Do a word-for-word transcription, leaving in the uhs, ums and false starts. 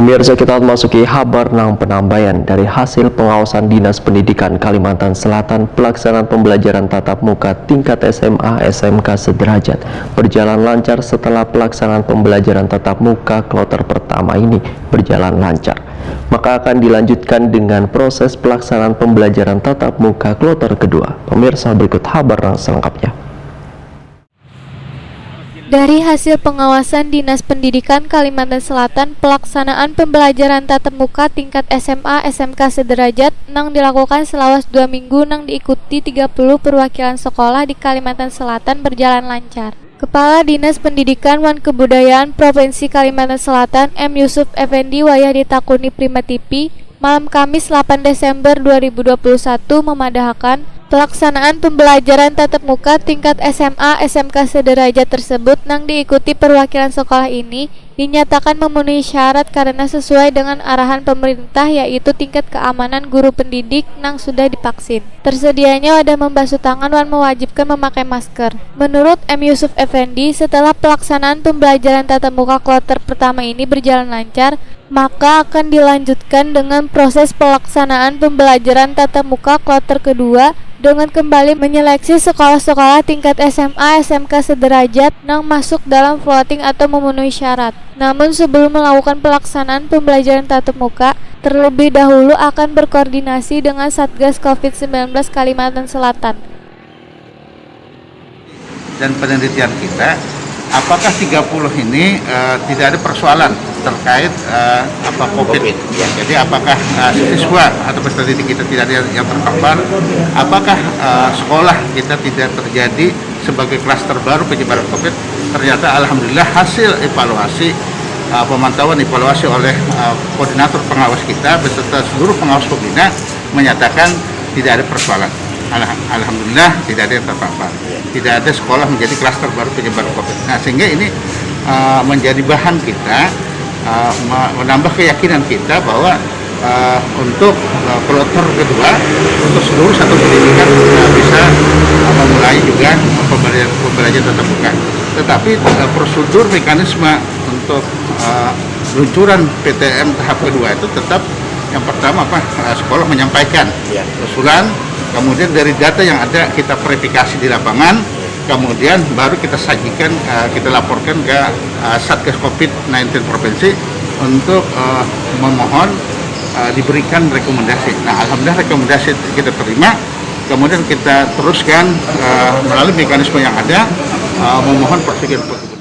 Pemirsa, kita masuki habar nang penambayan. Dari hasil pengawasan Dinas Pendidikan Kalimantan Selatan, pelaksanaan pembelajaran tatap muka tingkat S M A S M K sederajat berjalan lancar. Setelah pelaksanaan pembelajaran tatap muka kloter pertama ini berjalan lancar, maka akan dilanjutkan dengan proses pelaksanaan pembelajaran tatap muka kloter kedua. Pemirsa, berikut habar nang selengkapnya. Dari hasil pengawasan Dinas Pendidikan Kalimantan Selatan, pelaksanaan pembelajaran tatap muka tingkat S M A S M K sederajat nang dilakukan selawas dua minggu nang diikuti tiga puluh perwakilan sekolah di Kalimantan Selatan berjalan lancar. Kepala Dinas Pendidikan wan Kebudayaan Provinsi Kalimantan Selatan, M Yusuf Effendi, wayah ditakuni Prima T V, malam Kamis, delapan Desember dua ribu dua puluh satu, memadahakan, pelaksanaan pembelajaran tatap muka tingkat S M A S M K sederajat tersebut nang diikuti perwakilan sekolah ini dinyatakan memenuhi syarat karena sesuai dengan arahan pemerintah, yaitu tingkat keamanan guru pendidik nang sudah divaksin, tersedianya wadah membasuh tangan wan mewajibkan memakai masker. Menurut M Yusuf Effendi, setelah pelaksanaan pembelajaran tatap muka kloter pertama ini berjalan lancar, maka akan dilanjutkan dengan proses pelaksanaan pembelajaran tatap muka kloter kedua dengan kembali menyeleksi sekolah-sekolah tingkat S M A S M K sederajat nang masuk dalam voting atau memenuhi syarat. Namun, sebelum melakukan pelaksanaan pembelajaran tatap muka, terlebih dahulu akan berkoordinasi dengan Satgas covid sembilan belas Kalimantan Selatan. Dan penelitian kita, apakah tiga puluh ini uh, tidak ada persoalan terkait uh, apa COVID. COVID ya. Jadi apakah uh, siswa atau peserta didik kita tidak ada yang terpapar, apakah uh, sekolah kita tidak terjadi sebagai klaster baru penyebaran COVID. Ternyata alhamdulillah hasil evaluasi uh, pemantauan evaluasi oleh uh, koordinator pengawas kita beserta seluruh pengawas pembina menyatakan tidak ada persoalan. Alhamdulillah tidak ada yang terpapar. Tidak ada sekolah menjadi klaster baru penyebaran COVID. Nah, sehingga ini uh, menjadi bahan kita uh, menambah keyakinan kita bahwa uh, untuk uh, kloter kedua untuk seluruh satuan pendidikan uh, bisa uh, memulai juga pembelajaran, pembelajaran tatap muka. Tetapi uh, prosedur mekanisme untuk uh, luncuran PTM tahap kedua itu tetap yang pertama apa uh, sekolah menyampaikan ya. Usulan, kemudian dari data yang ada kita verifikasi di lapangan, kemudian baru kita sajikan uh, kita laporkan ke uh, Satgas COVID sembilan belas provinsi untuk uh, memohon uh, diberikan rekomendasi. Nah, alhamdulillah rekomendasi kita terima, kemudian kita teruskan uh, melalui mekanisme yang ada uh, memohon persetujuan.